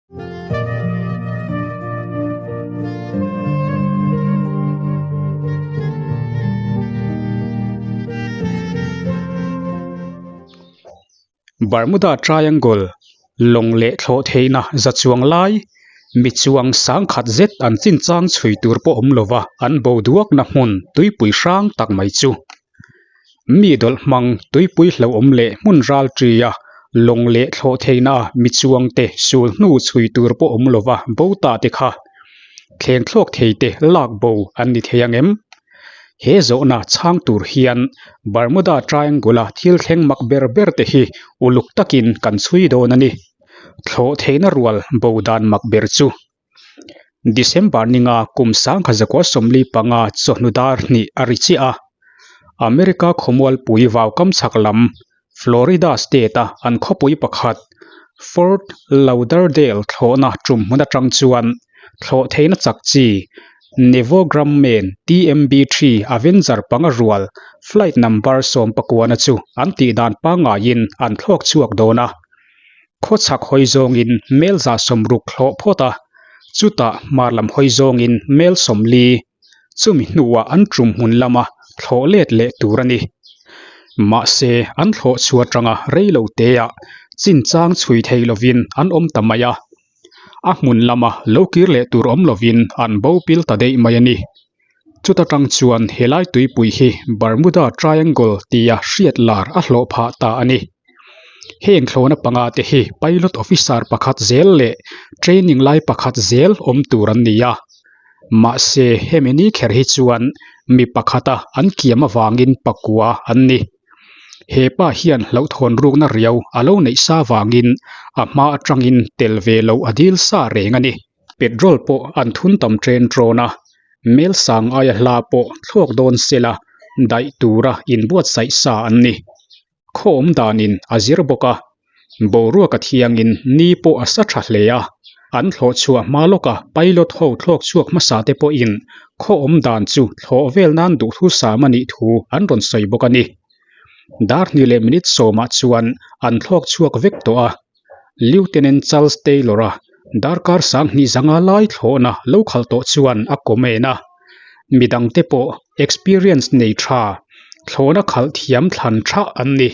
Bermuda Triangle lawng leh thlawh theihna za chuang lai mi chuang sangkhat zet an chinchang chhui tur pawh awm lova an bo duakna hmun tuipui hrang tak mai chu. Mi dawlh hmang tuipui hlauhawm leh hmun ral ṭia lawng leh thlawh theihna mi chuangte sul hnu chhui tur pawh awm lova bo ta te kha thleng thlawk thei te lak bo an ni thei ang em? He zawhna chhang tur hian Bermuda Triangle-a thil thleng mak ber ber te hi uluk takin kan chhui dawn a ni. Thlawh theihna rual bo dan mak ber chu December ninga kum sangkha zakua 45 chawhnu dar hnih a ri chiah a, America khawmualpui vaukam chhak lam Florida state-a an khawpui pakhat Fort Lauderdale thlawhna tum hmun atang chuan thlawh theihna chak chi Nevo Grumman TMB-3 Avenger panga rual flight number 19 chu an tihdan pangngaiin an thlawk chhuak dawn a. Khawchhak hawi zawngin mel 160 thlawh phawt a, chutah hmar lam hawi zawngin mel 40, chumi hnuah an tum hmun lama thlawh let leh tur a ni. Mahse, an thlawh chhuah atanga rei lo teah chinchang chhui thei lovin an awm ta mai a, a hmun lama lo kir leh tur awm lovin an bo pil ta daih mai a ni. Chuta tang chuan helai tuipui hi Bermuda Triangle tia hriat lar a hlawh phah ta a ni. Heng thlawhna panga te hi pilot officer pakhat zel leh training lai pakhat zel awm tur an ni a. Mahse hemi ni kher hi chuan mi pakhata an kiam avangin pakua an ni. He pa hian hlauhthawn rukna riau a lo neih sa vangin a hma atangin tel ve loh a dil sa reng a ni. Petrol pawh an thun tam ṭen ṭawn a, mel sang aia hla pawh thlawk dawn sela daih tura inbuatsaih sa an ni. Khaw awm danin a zir bawk a, boruak a thiangin ni pawh a sa tha hle a, an thlawh chhuah hma lawka pilot ho thlawk chhuak hmasa te pawhin khaw awm dan chu thlawh vel nan duhthusam a nih thu an rawn sawi bawk a ni. Dar hnih leh minute sawmah chuan an thlawk chhuak vek tawh a, Lieutenant Charles Taylor-a darkar sanghnih zanga lai thlawhna lo khalh tawh chuan a comment a, midangte pawh experience nei tha, thlawhna khalh thiam thlan tha an ni.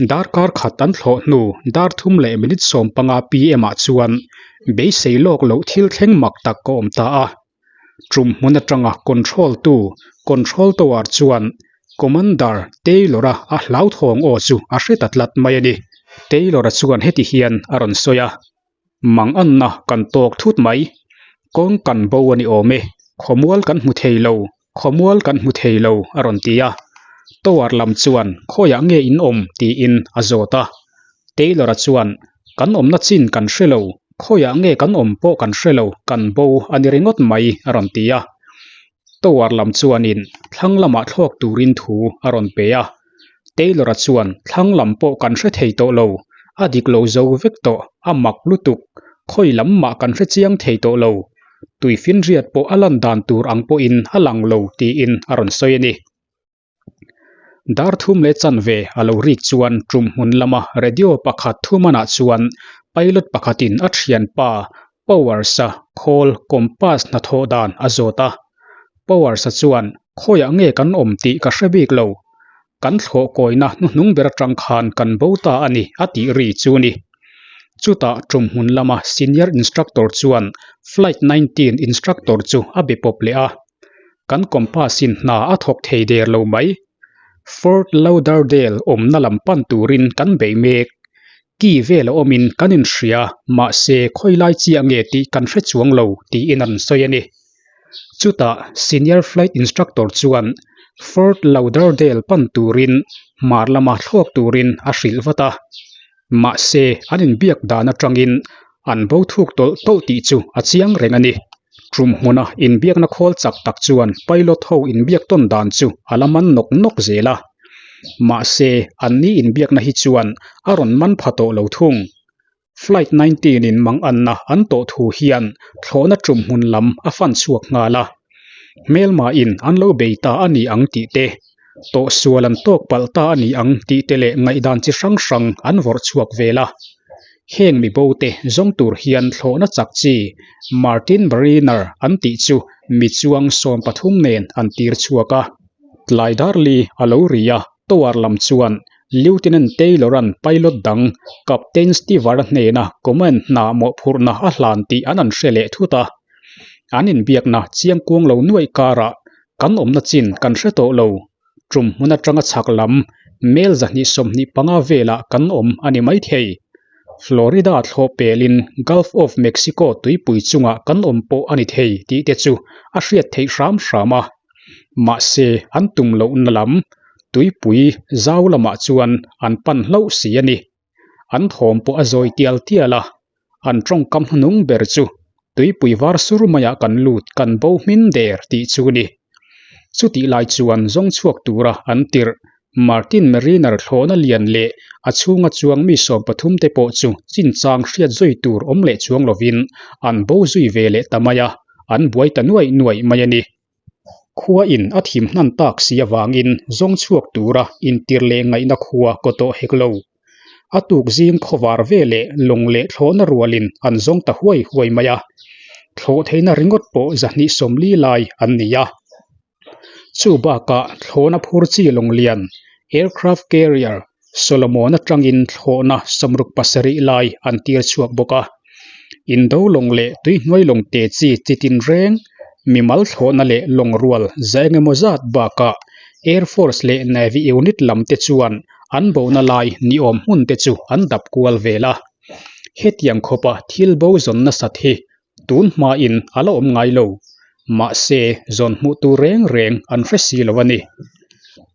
Darkar khat an thlawh hnu dar thum leh minute 15 pm ah chuan beisei lawk loh thil thleng mak tak a awm ta a. Tum hmun atanga control tu control tower chuan Commander Taylor-a a hlauthawng aw chu a hre ta tlat mai a ni. Taylor-a chuan heti hian a rawn sawi a, Manganna kan tawk thut mai. Kawng kan bo a ni awm e. Khawmual kan hmu thei lo, khawmual kan hmu thei lo a rawn ti a. Tower lam chuan khawiah nge in awm tiin a zawt a. Taylor-a chuan Kan awmna chin kan hre lo, khawiah nge kan awm pawh kan hre lo, kan bo a ni ringawt mai a rawn ti a. Tower lam chuanin thlang lamah thlawk turin thu a rawn pe a. Taylor-a chuan thlang lam pawh kan hre thei tawh lo, a dik lo zo vek tawh, a mak lutuk, khawi lam mah kan hre chiang thei tawh lo, tuifinriat pawh a lan dan tur ang pawhin a lang lo tiin a rawn sawi a ni. Dar thum leh chanve a lo rik chuan tum hmun lama radio pakhat thumanah chuan pilot pakhatin a thianpa Powers-a khawl compass hnathawh dan a zawt a. Powers-a chuan khawiah nge kan awm tih ka hre bik lo. Kan thlawh kawina hnuhnung ber atang khan kan bo ta a ni a tih ri chu ni. Chutah tum hmun lama senior instructor chuan flight 19 instructor chu a be pawp leh a. Kan compass in hna a thawk thei der lo mai. Fort Lauderdale awmna lam pan turin kan bei mek. Ki vel a awmin kan inhria, mahse khawi lai chiah nge tih kan hre chuang lo tiin an sawi a ni. Chutah senior flight instructor chuan Fort Lauderdale pan turin hmar lama thlawk turin a hrilh vat a. Mahse an inbiak dan atangin an bo thuk tawlh tawlh tih chu a chiang reng a ni. Tum hmuna inbiakna khawl chak tak chuan pilot ho inbiak tawn dan chu a la man nawk nawk zel a. Mahse an ni inbiakna hi chuan a rawn man pha tawh lo thung. Flight 19 in mang anna an tawh thu hian thlawhna tum hmun lam a fan chhuak nghal a. Hmelma in an lo bei ta a ni ang tih te, tawh sual an tawk palh ta a ni ang tih te leh ngaihdan chi hrang hrang an vawrh chhuak vel a. Heng mibo te zawng tur hian thlawhna chak chi Martin Mariner an tih chu mi chuang 13 nen an tir chhuak a. Tlai dar li a lo ri a, Tower lam chuan Lieutenant Taylor-a'n pilot dang Captain Stiver-a hnena command hna mawhphurhna a hlan tih an an hre leh thut a. An inbiakna chiangkuang lo nuaih karah kan awmna chin kan hre tawh lo. Tum hmun atanga chhak lam mel 225 velah kan awm a ni maithei. Florida thlawh pelin Gulf of Mexico tuipui chungah kan awm pawh a ni thei tih te chu a hriat theih hram hram a. Mahse, an tum lohna lam tuipui zau lamah chuan an pan hlauh si a ni. An thawm pawh a zawi tial tial a, an tawngkam hnung ber chu tuipui var sur maiah kan lut kan bo hmin der tih chu ni. Chutih lai chuan zawng chhuak tura an tirh Martin Mariner thlawhna lian leh a chhunga chuang mi 13 te pawh chu chinchang hriat zui tur awm leh chuang lovin an bo zui ve leh ta mai a, an buai ta nuaih nuaih mai a ni. Khua in a thim hnan tak si avangin zawng chhuak tura intir leh ngaihna khua kaw tawh hek lo. A tuk zing khawvar ve leh lawng leh thlawhna rualin an zawng ta huai huai mai a. Thlawh theihna ringawt pawh 240 lai an ni a. Chu bakah thlawhna phur chi lawng lian, aircraft carrier, Solomon atangin thlawhna 67 lai an tir chhuak bawk a. Indo lawng leh tuihnuai lawng te chi chi tin reng, mimal thlawhna leh lawng rual za eng emaw zat bakah Air Force leh Navy unit lam te chuan an bohna lai ni awm hmun te chu an dap kual vel a. Hetiang khawpa thil bo zawn nasat hi tun hmain a la awm ngai lo. Mahse, zawn hmuh tur reng reng an hre si lo a ni.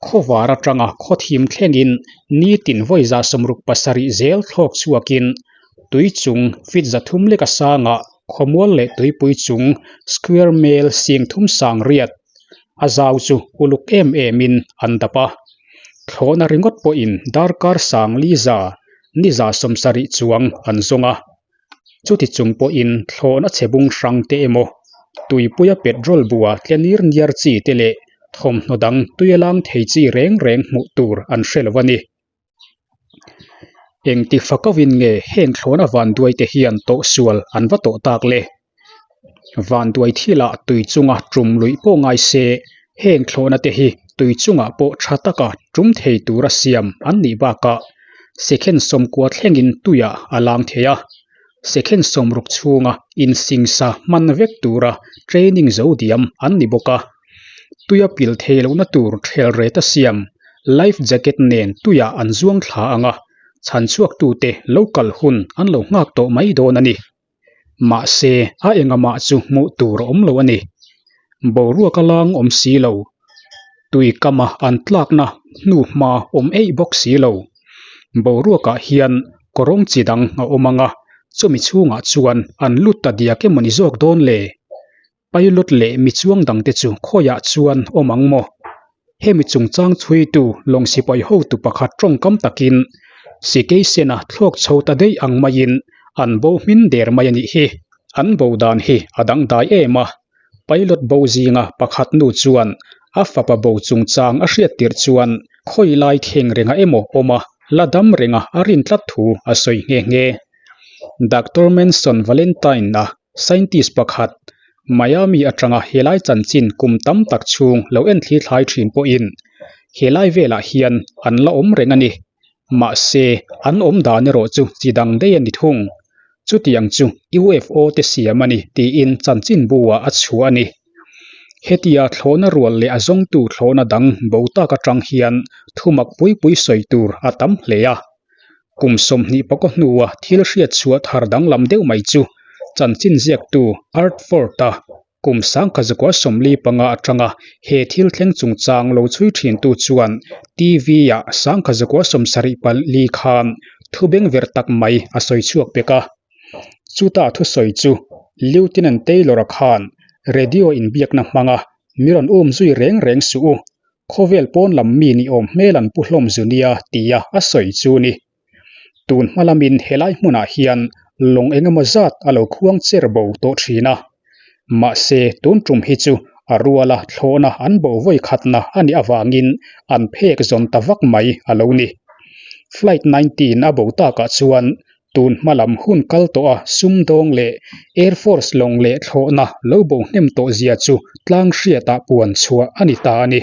Khawvar atanga khawthim thlengin nitin vawi 67 zel thlawk chhuakin tui chung feet 300 leka sangah khawmual leh tuipui chung square mel 3800 a zau chu uluk em emin an dap a. Thlawhna ringawt pawhin darkar 400 ni 70 chuang an zawng a. Chuti chung pawhin thlawhna chhe bung hrang te emaw, tuipuia petrol bua tle nir niar chi te leh thawmhnaw dang tuia lang thei chi reng reng hmuh tur an hre lo a ni. Engti fakawin nge heng thlawhna vanduai te hian tawhsual an va tawh tak le? Vanduai thilah tui chunga tum luih pawh ngai se, heng thlawhna te hi tui chungah pawh tha taka tum thei tura siam an nih bakah second 90 thlengin tuiah a lang thei a. Second 60 chhunga insingsa hman vek tura training zo diam an ni bawk a. Tuia pil thei lohna tur thel reta siam life jacket nen tuiah an zuang thla ang a, chhan chhuaktute lo kal hun an lo nghak tawh mai dawn a ni. Mahse, a engamah chu hmuh tur a awm lo a ni. Boruak a lang awm si lo. Tui kama an tlakna hnu hma awm eih bawk si lo. Boruakah hian kawrawng chi dang a awm ang a, chumi chhungah chuan an lut ta diak emaw ni zawk dawn le? Pilot leh mi chuang dangte chu khawiah chuan awm ang maw? Hemi chungchang chhuitu lawng sipai hotu pakhat tawngkam takin Sikei Sena thlawk chho ta daih ang maiin an bo hmin der mai a nih hi. An bo dan hi a dangdai em a, pilot bo zinga pakhat nu chuan a fapa bo chungchang a hriat tirh chuan khawi lai thleng renga emaw awm a la dam renga a rin tlat thu a sawi nghe nghe. Doctor Manson Valentine-a Scientist pakhat, Miami atanga helai chanchin kum tam tak chhung lo en thli thlai thin pawhin helai velah hian an la awm reng a ni. Mahse, an awm dan erawh chu chi dang daih a ni thung. Chutiang chu UFO te siam a ni tiin chanchin bu-ah a chhuah a ni. Hetia thlawhna rual leh a zawngtu thlawhna dang bo tak atang hian thumak pui pui sawi tur a tam hle a. Kum 25 hnua thil hriat chhuah thar danglam deuh mai chu chanchin ziaktu Art Ford-a kum 1945 atanga he thil thleng chungchang lo chhui thintu chuan TV-ah 1974 khan thu bengverh tak mai a sawi chhuak pek a. Chuta thusawi chu Lieutenant Taylor-a khan radio inbiakna hmanga mi rawn um zui reng reng suh u, Khawvel pawn lam mi ni awm hmel an pu hlawm zu nia tia a sawi chu ni. Tun hma lamin helai hmunah hian lawng eng emaw zat a lo khuang cher bo tawh thin a. Mahse, tun tum hi chu a ruala thlawhna an bo vawi khatna a nih avangin an phek zawn ta vak mai a lo ni. Flight 19 a bo takah chuan. Tun hma lam hun kal tawh a sumdawng leh Air Force lawng leh thlawhna lo bo hnem tawh zia chu tlang hriatah puan chhuah a ni ta a ni.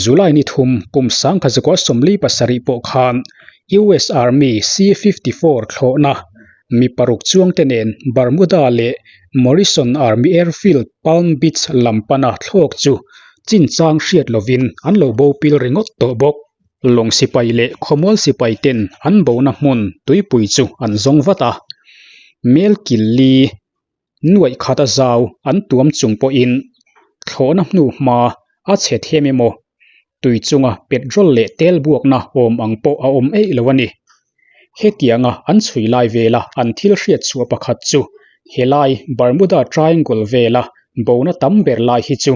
July ni thum kum sangkha zakua 47 pawh khan US Army C-54 thlawhna mi paruk chuangte nen Bermuda leh Morrison Army Airfield Palm Beach lam pana thlawk chu chinchang hriat lovin an lo bo pil ringawt tawh bawk. Lawng sipai leh khawmual sipai ten an bona hmun tuipui chu an zawng vat a, mel kil li nuaih khat a zau an tuam chung pawhin thlawhna hnu hma a chhe thiam emaw tui chunga petrol leh tel buakna awm ang pawh a awm eih lo a ni. Hetianga an chhui lai vela an thil hriat chhuah pakhat chu helai Bermuda Triangle vela bona tam ber lai hi chu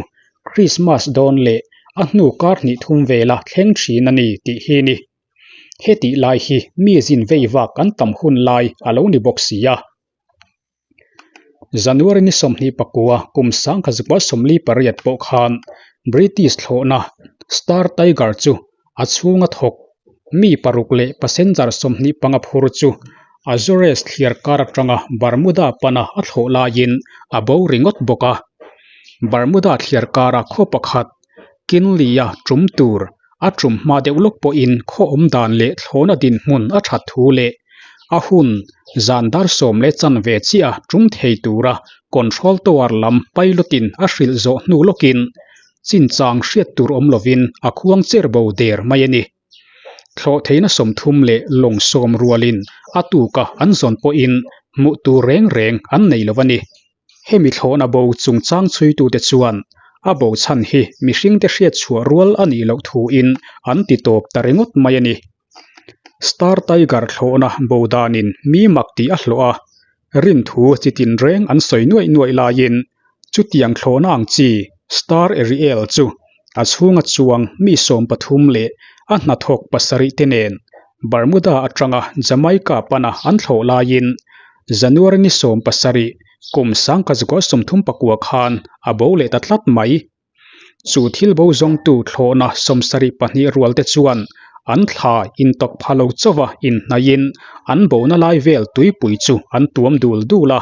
Krismas dawn leh a hnu kar hnih thum vela thleng thin a ni tih hi ni. Hetih lai hi mi zin vei vak an tam hun lai a lo ni bawk si a. January ni 24 kum 1948 pawh khan British thlawhna Star Tiger chu a chhunga thawk mi paruk leh passenger 25 phur chu Azores thliar kar atanga Bermuda pana a thlawh laiin a bo ringawt bawk a. Bermuda thliar kara khaw pakhat Kinley-a tum tur a tum hma deuh lawk pawhin khaw awm dan leh thlawhna dinhmun a that thu leh a hun zan dar sawm leh chanve chiah tum thei tura control tower lam pilot-in a hrilh zawh hnu lawkin chinchang hriat tur awm lovin a khuang cher bo der mai a ni. Thlawh theihna 30 leh lawng sawm rualin a tuka an zawn pawhin hmuh tur reng reng an nei lo a ni. Hemi thlawhna bo chungchang chhuitute chuan a bo chhan hi mihringte hriat chhuah rual a nih loh thuin an ti tawp ta ringawt mai a ni. Star Tiger thlawhna bo danin mi mak tih a hlawh a, rinthu chi tinreng an sawi nuaih nuaih laiin chutiang thlawhna ang chi Star Ariel chu a chhunga chuang mi 13 leh a hnathawk pasarih te nen Bermuda atanga Jamaica pana an thlawh laiin January ni 17 kum 1939 khan a bo leh ta tlat mai. Chu thil bo zawngtu thlawhna 72 rual te chuan an thla intawk pha lo chauha inhnaihin an bona lai vel tuipui chu an tuam dul dul a.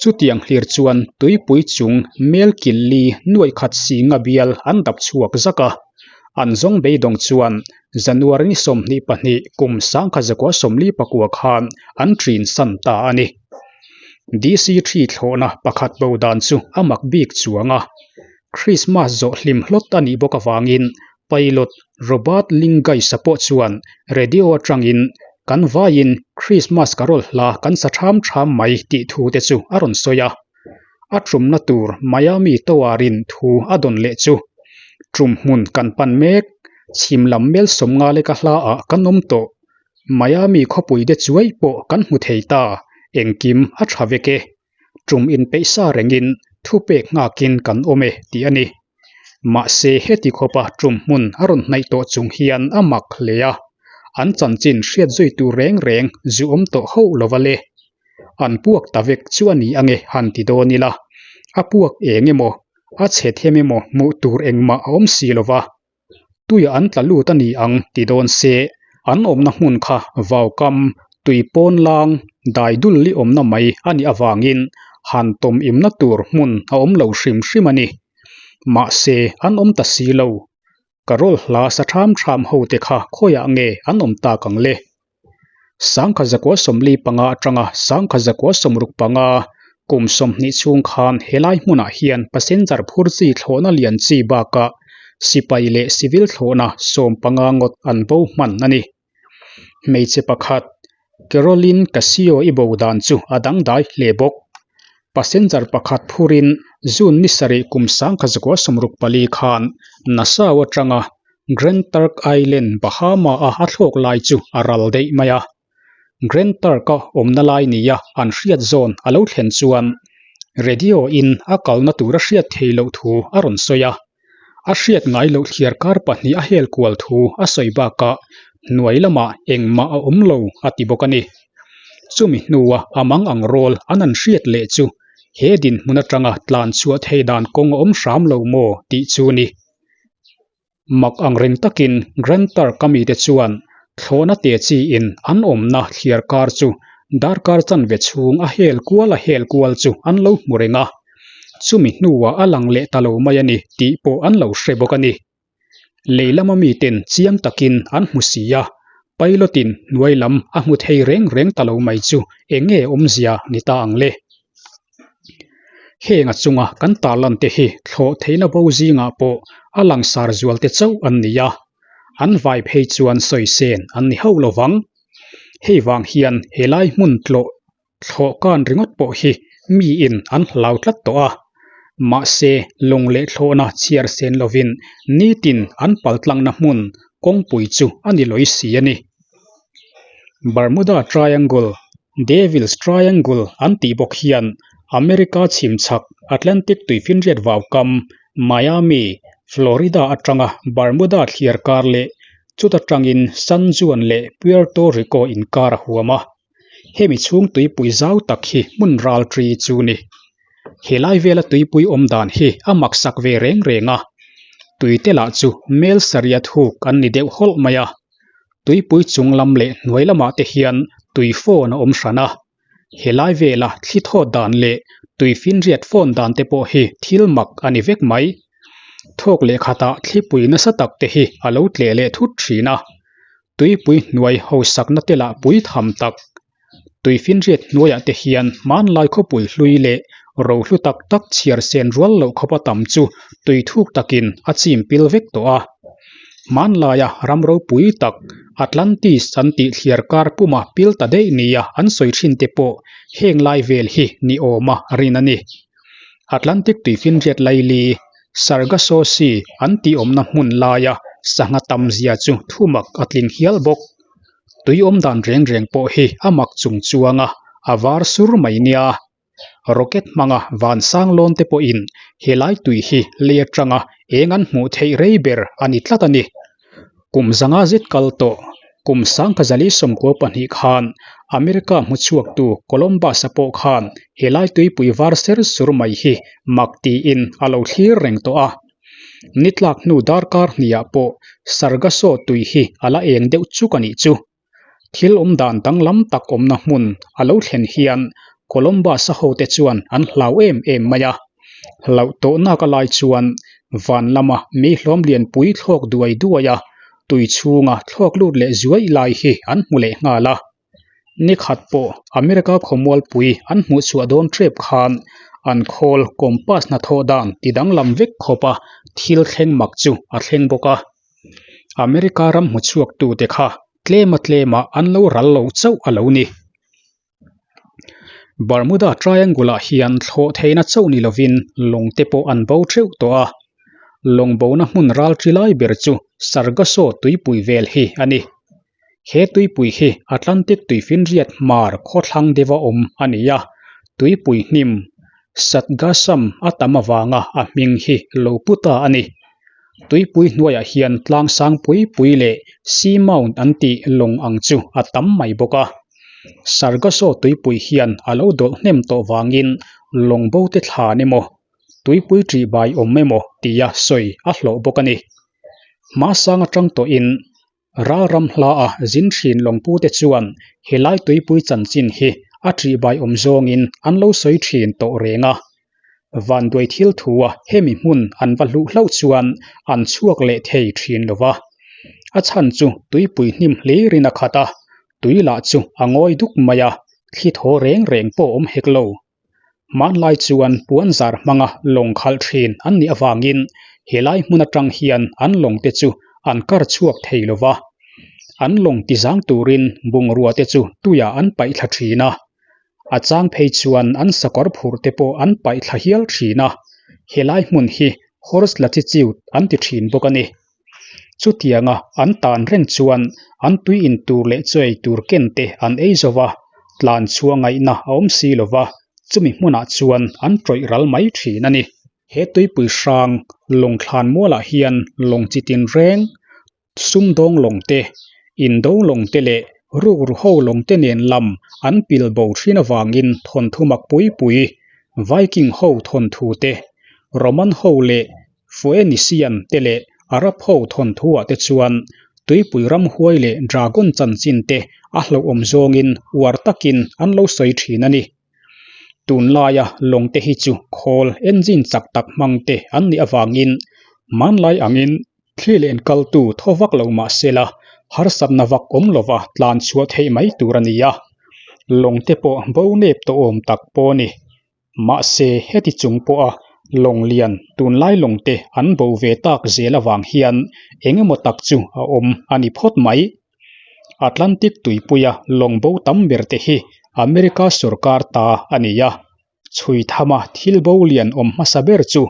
Chutiang hlir chuan tuipui chung mel kil li nuaih khat si nga bial an dap chhuak zak a. An zawng beidawng chuan January ni 22 kum 1949 khan an ṭin san ta a ni. DC-3 thlawhna pakhat bo dan chu a mak bik chuang a. Krismas zawh hlim hlawt a nih bawk avangin Pilot Robert Lingais-a pawh chuan radio atangin kan vaiin Krismas carol hla kan sa ṭham ṭham mai tih thu te chu a rawn sawi a. A ṭumna tur Miami Tower-in thu a dawn leh chu ṭum hmun kan pan mek, chhim lam mel 50 leka hlaah kan awm tawh. Miami khawpui te chuai pawh kan hmu thei ta, engkim a ṭha vek e. Ṭum inpeih sa rengin thupek nghakin kan awm e tih a ni. Mahse heti khawpa ṭum hmun a rawn hnaih tawh chung hian a mak hle a, an chanchin hriat zui tur reng reng zu awm tawh hauh lova le. An puak ta vek chu a ni ange han ti dawn ila, a puak eng emaw, a chhe them emaw hmuh tur engmah a awm si lova. Tuiah an tla lut a ni ang ti dawn se, an awmna hmun kha vaukam, tui pawn lang, dai dul li awmna mai a nih avangin han tawm imna tur hmun a awm lo hrim hrim a ni. Mahse, an awm ta si lo. Carol hla sa ṭham ṭham ho te kha khawiah nge an awm tak ang le? 1945 atanga 1965 kum 20 chhung khan helai hmunah hian passenger phur chi thlawhna lian chi bakah sipai leh civil thlawhna 15 ngawt an bo hman a ni. Hmeichhe pakhat Caroline Casio-i bo dan chu a dangdai hle bawk. Passenger pakhat phurin June ni sarih kum 1964 khan Nassau atanga Grand Turk Island, Bahama-a a thlawk lai chu a ral daih mai a. Grand Turk-a awmna lai nia an hriat zawn a lo thlen chuan radio-in a kalna tur a hriat thei loh thu a rawn sawi a. A hriat ngai loh thliar kar pahnih a hel kual thu a sawi bakah hnuai lamah engmah a awm lo a ti bawk a ni. Chumi hnua a mang ang rawl an an hriat leh chu he dinhmun atanga tlan chhuah thei dan kawng a awm hram lo maw tih chu ni. Mak ang reng takin Grand Turk-a mite chuan Thlawhna te chi in an awmna thliar kar chu darkar chanve chhung a hel kual a hel kual chu an lo hmu reng a, chumi hnuah a lang leh ta lo mai a ni tih pawh an lo hre bawk a ni. Lei lama miten chiang takin an hmu si a, pilot in hnuai lam a hmu thei reng reng ta lo mai chu eng nge awmzia ni ta ang le? Heng a chunga kan tarlan te hi thlawh theihna bo zingah pawh a langsar zual te chauh an ni a, an vai phei chuan sawi sen an ni hauh lo vang. Hei vang hian helai hmun tlawh thlawh kan ringawt pawh hi miin an hlau tlat tawh a, mahse lawng leh thlawhna chhiar sen lovin nitin an paltlangna hmun kawngpui chu a ni lawi si a ni. Bermuda Triangle, Devil's Triangle an tih bawk hian America chhimchhak Atlantic tuifinriat vaukam Miami, Florida atanga Bermuda thliar kar leh chuta tangin San Juan leh Puerto Rico inkar a huam a. Hemi chhung tuipui zau tak hi hmun ral tri chu ni. Helai vela tuipui awm dan hi a maksak ve reng reng a, tuite lah chu mel sarih thuk an ni deuh hawlh mai a. Tuipui chung lam leh hnuai lamah te hian tui fawn a awm hran a, helai vela thli thawt dan leh tui finriat fawn dan te pawh hi thil mak a ni vek mai. Thawk leh khatah thlipui nasa tak te hi a lo tleh leh thut thin a, Tuipui hnuai hausakna te lah pui tham tak. Tuifinriat hnuaiah te hian hmanlai khawpui hlui leh rohlu tak tak chhiar sen rual loh khawpa tam chu tui thuk takin a chim pil vek tawh a. Hmanlaia ram ropui tak Atlantis an tih thliar kar puma pil ta daih nia an sawi thin te pawh heng lai vel hi ni awma rin a ni. Atlantic tuifinriat laili Sargasso Sea an tih awmna hmun laia sangha tam zia chu thumak a tling hial bawk. Tui awm dan reng reng pawh hi a mak chung chuang a, a var sur mai nia. Rocket hmanga vansang lawn te pawhin helai tui hi lei atanga eng an hmuh theih rei ber a ni tlat a ni. Kum zanga zet kal tawh, kum sangkhazali 92 khan America hmuchhuaktu Columbus-a pawh khan helai tuipui var ser sur mai hi mak tiin a lo thlir reng tawh a. Ni tlak hnu darkar hniah pawh Sargasso tui hi a la eng deuh chuk a nih chu. Thil awm dan danglam tak awmna hmun a lo thlen hian Columbus-a hote chuan an hlau em em mai a. Hlauh tawh nak a lai chuan van lama mi hlawm lianpui thlawk duai duai a, tui chhunga thlawk lut leh zuai lai hi an hmu leh nghal a. Ni khat pawh America khawmualpui an hmuh chhuah dawn tep khan an khawl compass hnathawh dan ti danglam vek khawpa thil thleng mak chu a thleng bawk a. America ram hmu chhuaktute kha tlema tlemah an lo ral lo chauh a lo ni. Bermuda Triangle-ah hian thlawh theihna chauh ni lovin lawng te pawh an bo theuh tawh a. Lawng bona hmun ral chi lai ber chu Sargasso tuipui vel hi a ni. He tuipui hi Atlantic tuifinriat hmar khawthlang deuha awm a ni a, tuipui hnim Sargassum a tam avanga a hming hi lo pu ta a ni. Tuipui hnuaiah hian tlang sang pui pui leh sea mount an tih lawng ang chu a tam mai bawk a. Sargasso tuipui hian a lo dawlh hnem tawh vangin lawng bo te thlan emaw, tuipui ṭihbai awm emaw tia sawi a hlawh bawk a ni. Hmasang atang tawhin Ralram hla a zin thin lawngpute chuan helai tuipui chanchin hi a ṭihbai awm zawngin an lo sawi thin tawh reng a. Vanduai thil thua hemi hmun an va hluh hlauh chuan an chhuak leh thei thin lo va. A chhan chu tuipui hnim hlirin a khat a, tui lah chu a ngawi duk mai a, thli thaw reng reng pawh awm hek lo. Hmanlai chuan puanzar hmanga lawng khalh thin an nih avangin helai hmun atang hian an lawng te chu an kar chhuak thei lo va. An lawng tizang turin bungrua te chu tuiah an paih thla thin a. A chang phei chuan an sakawr phurh te pawh an paih thla hial thin a. Helai hmun hi Horse Latitude an ti thin bawk a ni. Chutianga an tan reng chuan an tui in tur leh chaw ei tur ken te an ei zo va, tlan chhuah ngaihna a awm si lo va, chumi hmunah chuan an tawih ral mai thin a ni. He tuipui hrang lawng thlan mualah hian lawng chi tin reng, sumdawng lawng te, indo lawng te leh rukru ho lawng te nen lam an pil bo thin avangin thawnthu mak pui pui, Viking ho thawnthu te, Roman ho leh Phoenician te leh Arab ho thawnthuah te chuan Tuipui ramhuai leh dragon chanchin te a hlauhawm zawngin uar takin an lo sawi thin a ni. Tunlaia lawng te hi chu khawl engine chak tak hmang te an nih avangin hmanlai angin thli leh enkaltu thaw vak lo mah sela harsatna vak awm lova tlan chhuah theih mai tur a ni a, lawng te pawh bo nep tawh awm tak pawh a ni. Mahse heti chung pawha lawng lian tunlai lawng te an bo ve tak zel avang hian eng emaw tak chu a awm a ni phawt mai. Atlantic tuipuia lawng bo tam ber te hi America sorkar ta a ni a, chhui thama thil bo lian awm hmasa ber chu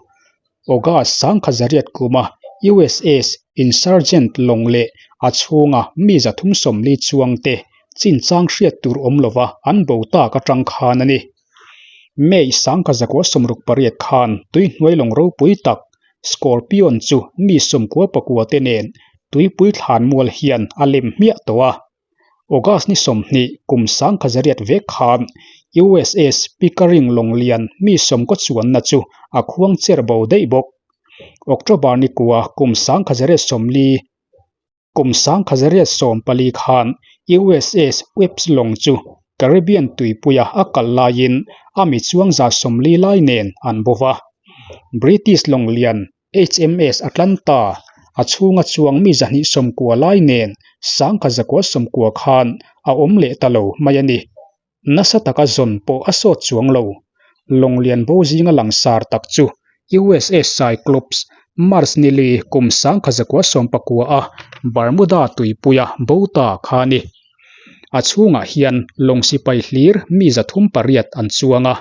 August sangkhat zariat kuma USS Insurgent lawng leh a chhunga mi 340 chuang te chinchang hriat tur awm lova an bo tak atang khan a ni. May 1968 khan tuihnuai lawng ropui tak Scorpion chu mi 99 te nen tuipui thlanmual hian a lem hmiah tawh a. August ni 20 kum 1900 vek khan USS Pickering lawng lian mi 90 chuanna chu a khuang cher bo daih bawk. October ni kua kum 1940 Kum 1914 khan USS Webbs lawng chu Caribbean tuipuia a kal laiin a mi chuang 140 lai nen an bo va. British lawng lian HMS Atlanta a chhunga chuang mi 290 lai nen 1990 khan a awm leh ta lo mai a ni. Nasa taka zawn pawh a sawt chuang lo. Lawng lian bo zinga langsar tak chu USS Cyclops March ni li kum 1919 a Bermuda tuipuia bo ta kha a ni. A chhungah hian lawng sipai hlir mi 308 an chuang a.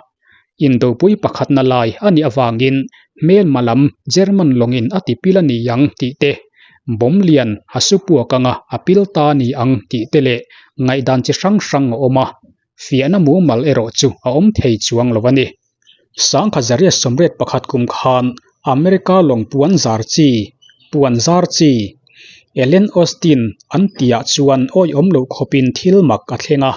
Indopui pakhatna lai a nih avangin hmelma lam German lawngin a ti pil a ni ang tih te, bomb lian a su puak anga a pil ta a ni ang tih te leh ngaihdan chi hrang hrang a awm a, fiahna mumal erawh chu a awm thei chuang lo a ni. 1981 kum khan America lawng puan zar chi, puan zar chi, Ellen Austin an tihah chuan awihawm loh khawpin thil mak a thleng a.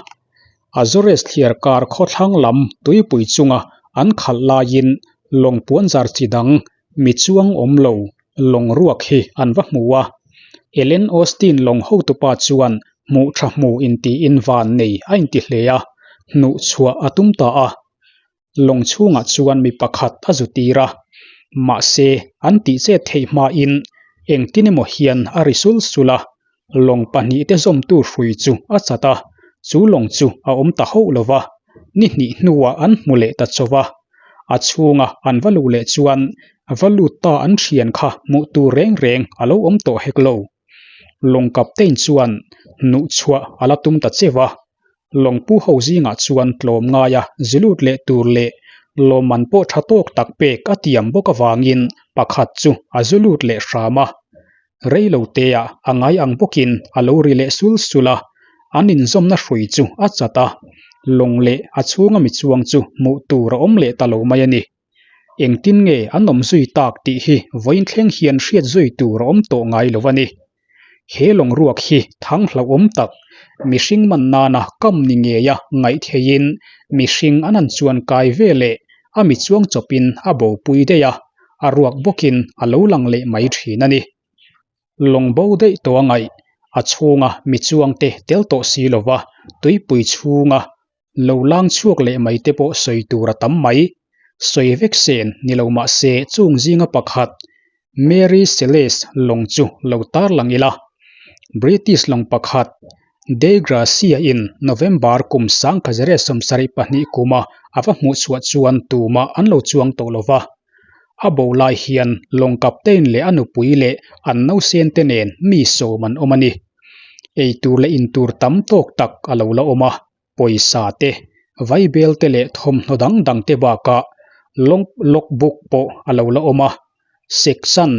Azores thliar kar khawthlang lam tuipui chunga an khalh laiin lawng puan zar chi dang mi chuang awm lo lawng ruak hi an va hmu a. Ellen Austin lawng hotupa chuan hmuh tha hmu intiin van nei a inti hle a, hnuh chhuah a tum ta a. Lawng chhungah chuan mi pakhat a zu tir a, mahse an tih chet theih hmain engtin emaw hian a ri sul sul a, lawng pahnih te zawmtu hrui chu a chat a, chu lawng chu a awm ta hauh lo va, ni hnih hnuah an hmu leh ta chauh a. A chhunga an va luh leh chuan va lut ta an thian kha hmuh tur reng reng a lo awm tawh hek lo. Lawng captain chuan hnuh chhuah a la tum ta cheu a, Lawng pu ho zingah chuan tlawm ngaia zi lut leh tur leh lawmman pawh tha tawk tak pek a tiam bawk avangin pakhat chu a zu lut leh hram a. Rei lo teah a ngai ang bawkin a lo ri leh sul sul a, an inzawmna hrui chu a chat a, lawng leh a chhunga mi chuang chu hmuh tur a awm leh ta lo mai a ni. Engtin nge an awm zui tak tih hi vawiin thleng hian hriat zui tur a awm tawh ngai lo a ni. He lawng ruak hi thang hlauhawm tak, mihring man nana kam ni ngeia ngaih theihin mihring an han chuan kai ve leh a mi chuang chawpin a bopui daih a, a ruak bawkin a lo lang leh mai thin a ni. Lawng bo daih tawh a ngaih, a chhunga mi chuangte tel tawh si lova tuipui chhunga Lo lang chhuak leh mai te pawh sawi tur a tam mai. Sawi vek sen ni lo mah se chung zinga pakhat Mary Celeste lawng chu lo tar lang ila. British lawng pakhat Dei Gracia in November kum 1972 kuma a va hmuh chhuah chuan tumah an lo chuang tawh lo va. A bo lai hian lawng captain leh a nupui leh an nausen te nen mi sawm an awm a ni. Ei tur leh in tur tam tawk tak a lo la awm a, pawisa te, vaibel te leh thawmhnaw dang dang te bakah lawng log book pawh a lo la awm a, Seksan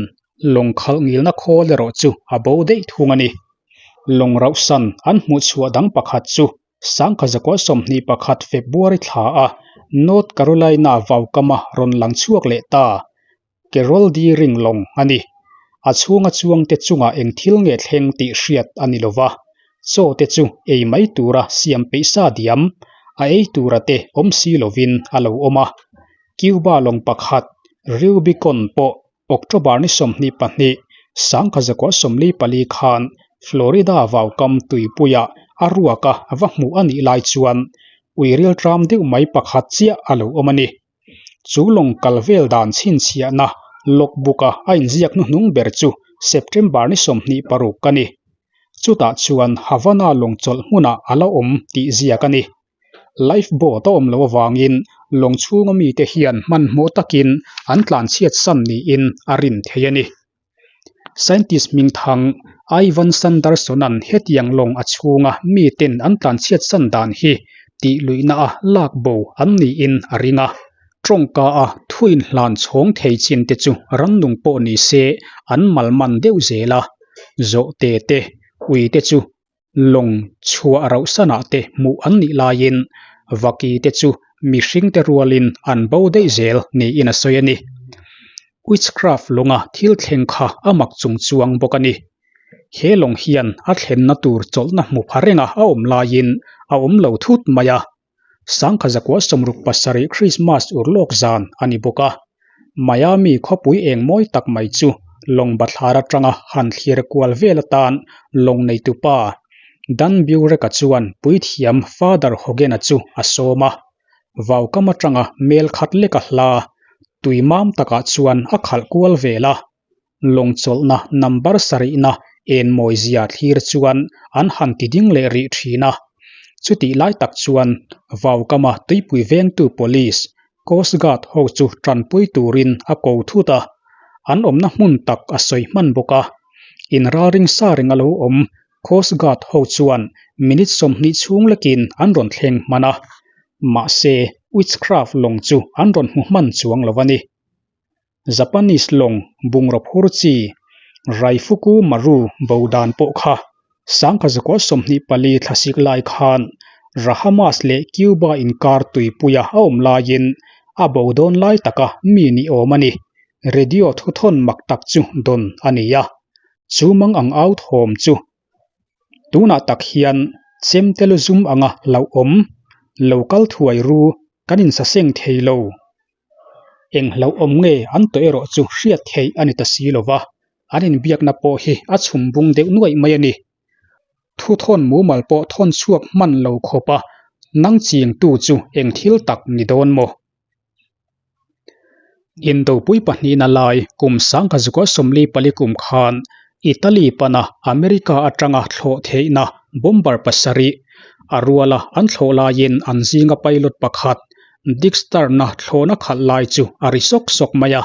lawng khalh ngilna khawl erawh chu a bo daih thung a ni. Lawng rauhsan an hmuh chhuah dang pakhat chu 1921 February thla a North Carolina vaukama rawn lang chhuak leh ta Carol D. Ring lawng a ni. A chhunga chuangte chungah eng thil nge thleng tih hriat a ni lova, chaw te chu ei mai tura siam peih sa diam, a ei tura te awm si lovin a lo awm a. Cuba lawng pakhat Rubicon pawh October ni 22, 1944 khan Florida vaukam tuipuiah a ruak a va hmuh a nih lai chuan ui rilṭam deuh mai pakhat chiah a lo awm a ni. Chu lawng kal vel dan chhinchhiahna logbook a a inziak hnuhnung ber chu September ni 26 a ni. Chutah chuan Havana lawng chawlh hmunah a la awm tih ziak a ni. Life boat a awm loh avangin lawng chhunga mite hian hmanhmawh takin an tlanchhiat san niin a rin theih a ni. Scientist hmingthang Ivan Sanderson-a'n hetiang lawng a chhunga miten an tlanchhiat san dan hi tih luihna a lak bo an niin a ring a. Tawngka a thu inhlan chhawng thei chin te chu rannung pawh ni se an malman deuh zel a, zawhte te, ui te chu lawng chhuah rauhsanah te hmuh an nih laiin vaki te chu mihring te rualin an bo daih zel niin a sawi a ni. Witchcraft lawnga thil thleng kha a mak chung chuang bawk a ni. He lawng hian a thlenna tur chawlhna hmu pha renga a awm laiin a awm lo thut mai a. Sangkha zakua 67 Krismas urlawk zan a ni bawk a. Miami khawpui eng mawi tak mai chu lawng bathlar atanga han thlir kual vel atan lawng neitupa Dan Burek-a chuan puithiam Father Hogan-a chu a sawm a. Vaukam atanga mel khat leka hla tui mam takah chuan a khalh kual vel a. Lawng chawlhna number sarihna en mawizia thlir chuan an han ti ding leh rih thin a. Chutih lai tak chuan Vaukama tuipui vengtu police, Coast Guard ho chu tanpui turin a ko thut a, an awmna hmun tak a sawi hman bawk a. Inralring sa reng a lo awm Coast Guard ho chuan minute 20 chhung lekin an rawn thleng hman a. Mahse, Witchcraft lawng chu an rawn hmu hman chuang lo a ni. Japanese lawng bungraw phur chi Raifuku Maru bo dan pawh kha 1924 thlasik lai khan Rahamas leh Cuba inkar tuipuia a awm laiin a bo dawn lai taka mi ni awm a ni. Radio thuthawn mak tak chu dawn a ni a, chu mang ang au thawm chu tunah tak hian chemte lu zum anga hlauhawm lo kal thuai ru kan insaseng thei lo. Eng hlauhawm nge an tawh erawh chu hriat theih a ni ta si lo va, an inbiakna pawh hi a chhum bung deuh nuaih mai a ni. Thuthawn mumal pawh thawn chhuak hman lo khawpa nang chingtu chu eng thil tak ni dawn maw? Indopui pahnihna lai kum 1944 kum khan Italy pana America atanga thlawh theihna bomber pasarih a ruala an thlawh laiin an zinga pilot pakhat Dick Stern-a thlawhna khalh lai chu a ri sawk sawk mai a.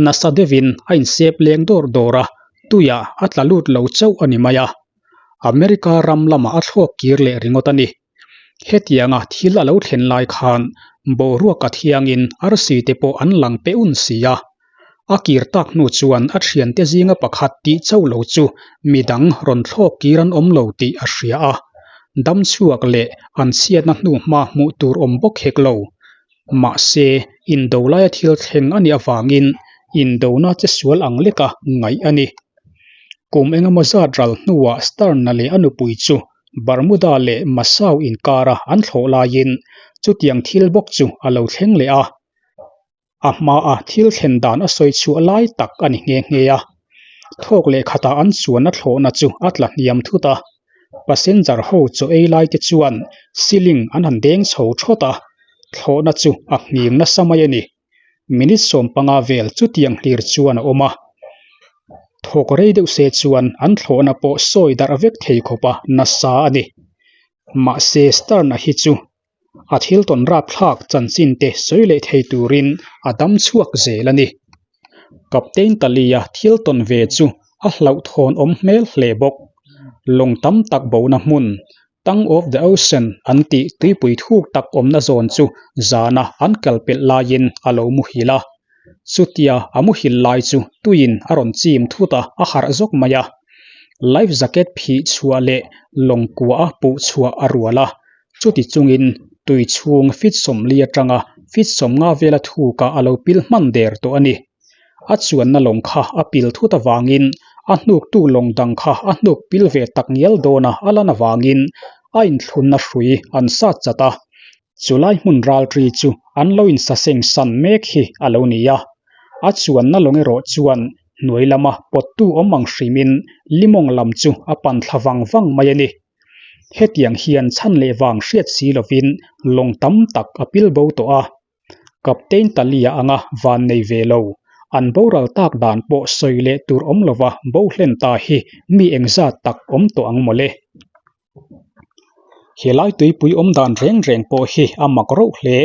Nasa deuhin a insep leng dawr dawr a, tuiah a tla lut lo chauh a ni mai a. America ram lamah a thlawk kir leh ringawt a ni. Hetianga thil a lo thlen lai khan boruak a thiangin arsi te pawh an lang pe un si a. A kir tak hnu chuan a thiante zinga pakhat tih chauh lo chu midang rawn thlawk kir an awm lo tih a hria a. Dam chhuak leh an chhiatna hnu hma hmuh tur awm bawk hek lo. Mahse, indo laia thil thleng a nih avangin indona che sual ang leka ngaih a ni. Kum engemaw zat ral hnuah Stern-a leh a nupui chu Bermuda leh Massau inkara an thlawh laiin chutiang thil bawk chu a lo thleng leh a. A hmaa thil thlen dan a sawi chhuah lai tak a ni nghe nghe a. Thawk leh khatah an chuanna thlawhna chu a tla hniam thut a. Passenger ho chaw ei lai te chuan ceiling an han deng chho thawt a, thlawhna chu a nghing nasa mai a ni. Minute 15 vel chutiang hlir chuan a awm a. Thawk rei deuh se chuan an thlawhna pawh sawi darh vek thei khawpa nasa a ni. Mahse Stern-a hi chu a thil tawn rapthlak chanchin te sawi leh thei turin a dam chhuak zel a ni. Captain Talia thil tawn ve chu a hlauhthawn awm hmel hle bawk. Lawng tam tak bona hmun, Tongue of the Ocean an tih tuipui thuk tak awmna zawn chu zana an kal pelh laiin a lo muhil a. Chutia a muhil lai chu tuiin a rawn chim thut a, a harh zawk mai a. Life jacket phih chhuah leh lawng kua a puh chhuah a rual a. Chuti chungin tui chhung feet 40 atanga feet 50 vela thukah a lo pil hman der tawh a ni. A chuanna lawng kha a pil thut avangin a hnuktu lawng dang kha a hnuk pil ve tak ngial dawn a a lan avangin a inthlunna hrui an sat chat a. Chulai hmun ralṭi chu an lo insaseng san mek hi a lo ni a. A chuanna lawng erawh chuan Hnuai lama pawttu awm ang hrimin limawng lam chu a pan thla vang vang mai a ni. Hetiang hian chhan leh vang hriat si lovin lawng tam tak a pil bo tawh a. Captain Talia anga van nei ve lo, an boral tak dan pawh sawi leh tur awm lova bo hlen ta hi mi engzat tak awm tawh ang mawle. Helai tuipui awm dan reng reng pawh hi a mak rauh hle.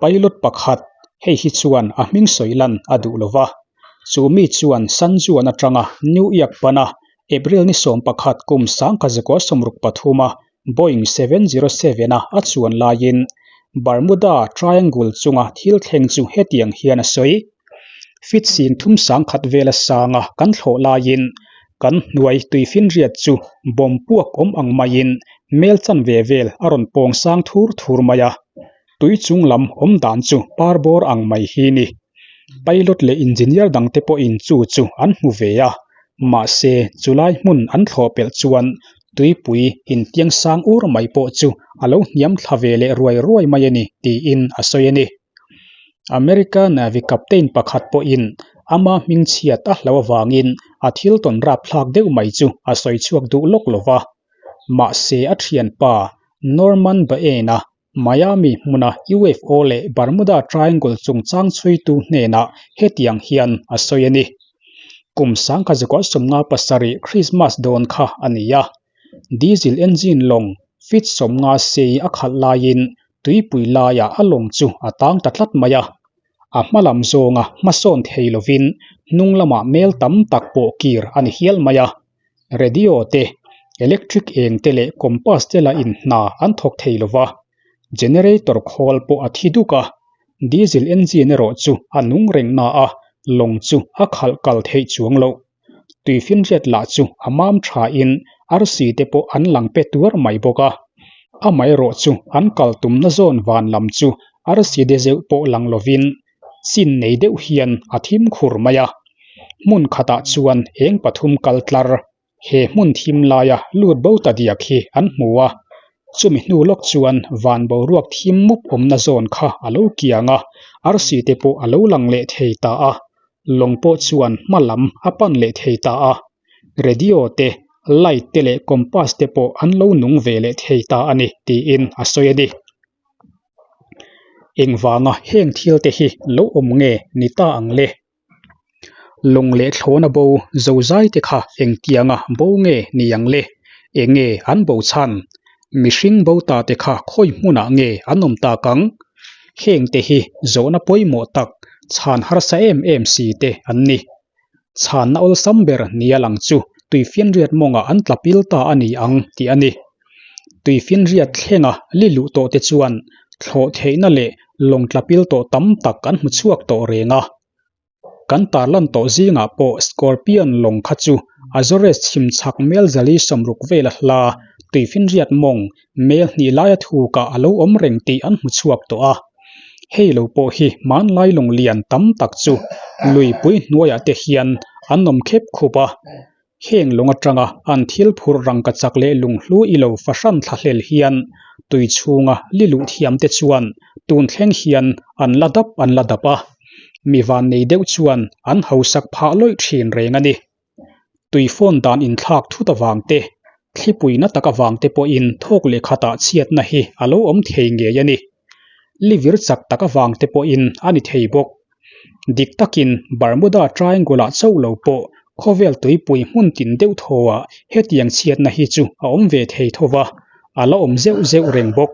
Pilot pakhat, hei hi chuan a hming sawi lan a duh lo va. Chu mi chuan San Juan atanga New York pana April ni 11 kum 1963 a Boeing 707 a a chuan laiin Bermuda Triangle chunga thil thleng chu hetiang hian a sawi. Fit sing thum sangkhat vela sanga kan thlawh laiin kan hnuai tuifinriat chu bawm puak awm ang maiin mel chanve vel a rawn pawng sang thur thur mai a. Tui chung lam awm dan chu par bawr ang mai hi ni. Pilot leh engineer dangte pawhin chu chu an hmu ve a, mahse chulai hmun an thlawh pelh chuan tuipui intiang sang ur mai pawh chu a lo hniam thla ve leh ruai ruai mai a ni tiin a sawi a ni. America Navy captain pakhat pawhin ama hmingchhiat a hlauh avangin a thil tawn rapthlak deuh mai chu a sawi chhuak duh lawk lo va. Mahse a thianpa Norman Bain-a Miami hmuna UFO leh Bermuda Triangle chungchang chhuitu hnenah hetiang hian a sawi a ni. Kum 1957 Christmas dawn kha a ni a. Diesel engine lawng feet 50 sei a khalh laiin tuipui laiah a lawng chu a tang ta tlat mai a. A hma lam zawnga hmasawn thei lovin hnung lamah mel tam tak pawh kir a ni hial mai a. Radio te, electric eng te leh compass te la in hna an thawk thei lo va, generator khawl pawh a thi duk a, diesel engine erawh chu a nung reng na a, lawng chu a khalh kal theih chuang loh. Tuifinriat lah chu a mam tha in arsi te pawh an lang pe tuar mai bawk a, amaherawh chu an kal tumna zawn van lam chu arsi de zeuh pawh lang lovin chin nei deuh hian a thim khur mai a. Hmun khatah chuan eng pathum kal tlar, he hmun thim laia lut bo ta diak hi an hmu a. Chumi hnu lawk chuan van boruak thim mup awmna zawn kha a lo kiang a, arsi te pawh a lo lang leh thei ta a. Lawng pawh chuan hma lam a pan leh thei ta a. Radio te, light te leh compass te pawh an lo nung ve leh thei ta a ni, tiin a sawi a ni. Engvanga heng thil te hi lo awm nge ni ta ang le? Lawng leh thlawna bo zozai te kha engtianga bo nge ni ang le? Enge an bo chhan? Mihring bo ta te kha khawi hmunah nge an awm tak ang? Heng te hi zawhna pawimawh tak chhan harsa em em si te an ni. Chhanna awlsam ber nia lang chu tuifinriat mawngah an tla pil ta a ni ang tih a ni. Tuifinriat thlenga li luh tawh te chuan thlawh theihna leh lawng tla pil tawh tam tak an hmu chhuak tawh reng a. Kan tarlan tawh zingah pawh Scorpion lawng kha chu Azores chhim chhak mel zali 60 vela hla tuifinriat mawng mel hnih laia thukah a lo awm reng tih an hmu chhuak tawh a. Hei lo pawh hi hmanlai lawng lian tam tak chu luipui hnuaiah te hian an awm khep khup a. Heng lawng atanga an thil phurh rangkachak leh lunghlu i lo fahran thlahlel hian tui chhunga li luh thiam te chuan tun thleng hian an la dap an la dap a. Mi vannei deuh chuan an hausak phah lawih thin reng a ni. Tui phone dan inthlak thut avang te, thlipui na tak avang te pawhin thawk leh khatah chhiatna hi a lo awm thei ngei a ni. Livir chak tak avang te pawhin a ni thei bawk. Dik takin Bermuda Triangle-ah chauh lo pawh khawvel tuipui hmun tin deuh thawah hetiang chhiatna hi chu a awm ve thei tho va, a la awm zeuh zeuh reng bawk.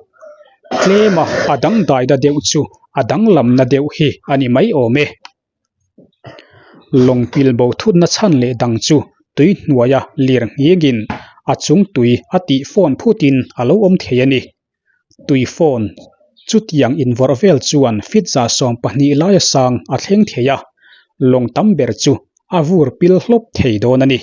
Tlema a dangdaina deuh chu a danglamna deuh hi a ni mai awm e. Lawng pil bo thutna chhan leh dang chu tui hnuaia lir nghingin a chung tui a tih fawn phutin a lo awm thei a ni. Tui fawn chutiang invawrh vel chuan feet 12 laia sang a thleng thei a, lawng tam ber chu a vur pil hlawp thei dawn a ni.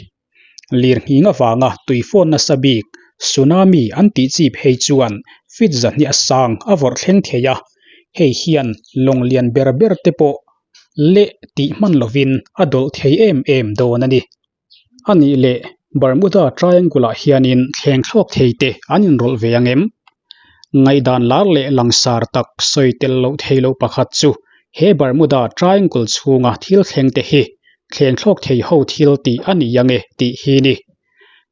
Lirnghing avanga tui fawn nasa bik tsunami an tih chi phei chuan feet 200 a sang a vawrh thleng thei a, hei hian lawng lian ber ber te pawh leh tih hman lovin a dawlh thei em em dawn a ni. A nih leh Bermuda Triangle-ah hianin thleng thlawk thei te an inrawlh ve ang em? Ngaihdan lar leh langsar tak sawi tel loh thei loh pakhat chu he Bermuda Triangle chhunga thil thleng te hi. Thleng thlawk thei ho thil tih a ni ange tih hi ni.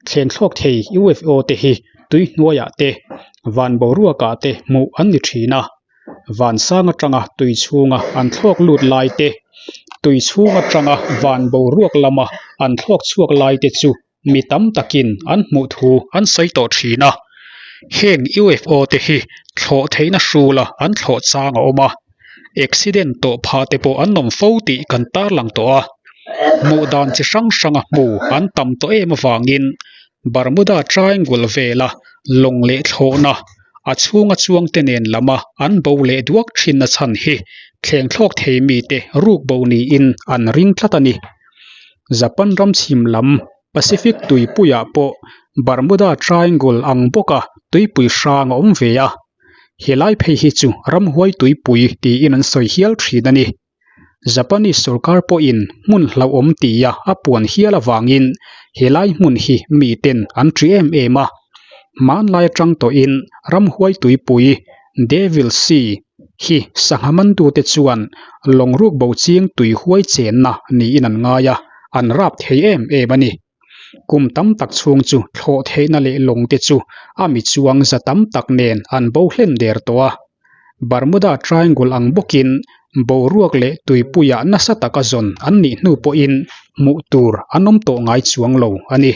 Thleng thlawk thei UFO te hi tui hnuaiah te, van boruakah te hmuh an ni thin a. Van sang atanga tui chhunga an thlawk lut lai te, tui chhung atanga van boruak lama an thlawk chhuak lai te chu mi tam takin an hmuh thu an sawi tawh thin a. Heng UFO te hi thlawh theihna hrula an thlawh chang a awm a. Accident tawh phah te pawh an awm fo tih kan tarlang tawh a. Hmuh dan chi hrang hranga hmu an tam tawh em avangin Bermuda Triangle vela lawng leh thlawhna a chhunga chuangte nen lama an bo leh duak thinna chhan hi thleng thlawk thei mite ruk bo niin an ring tlat a ni. Japan ram chhim lam Pacific tuipuiah pawh Bermuda Triangle ang bawka tuipui hrang a awm ve a, helai phei hi chu ramhuai tuipui tiin an sawi hial thin a ni. Japanese sorkar pawhin hmun hlauhawm tia a puan hial avangin helai hmun hi miten an ṭi em em a. Hmanlai atang tawhin ramhuai tuipui, Devil Sea, hi sangha mantute chuan lawng ruk bo ching tui huai chenna niin an ngai a, an rap thei em em a ni. Kum tam tak chhung chu thlawh theihna leh lawng te chu a mi chuang za tam tak nen an bo hlen der tawh a. Bermuda Triangle ang bawkin boruak leh tuipuiah nasa taka zawn an nih hnu pawhin hmuh tur an awm tawh ngai chuang lo a ni.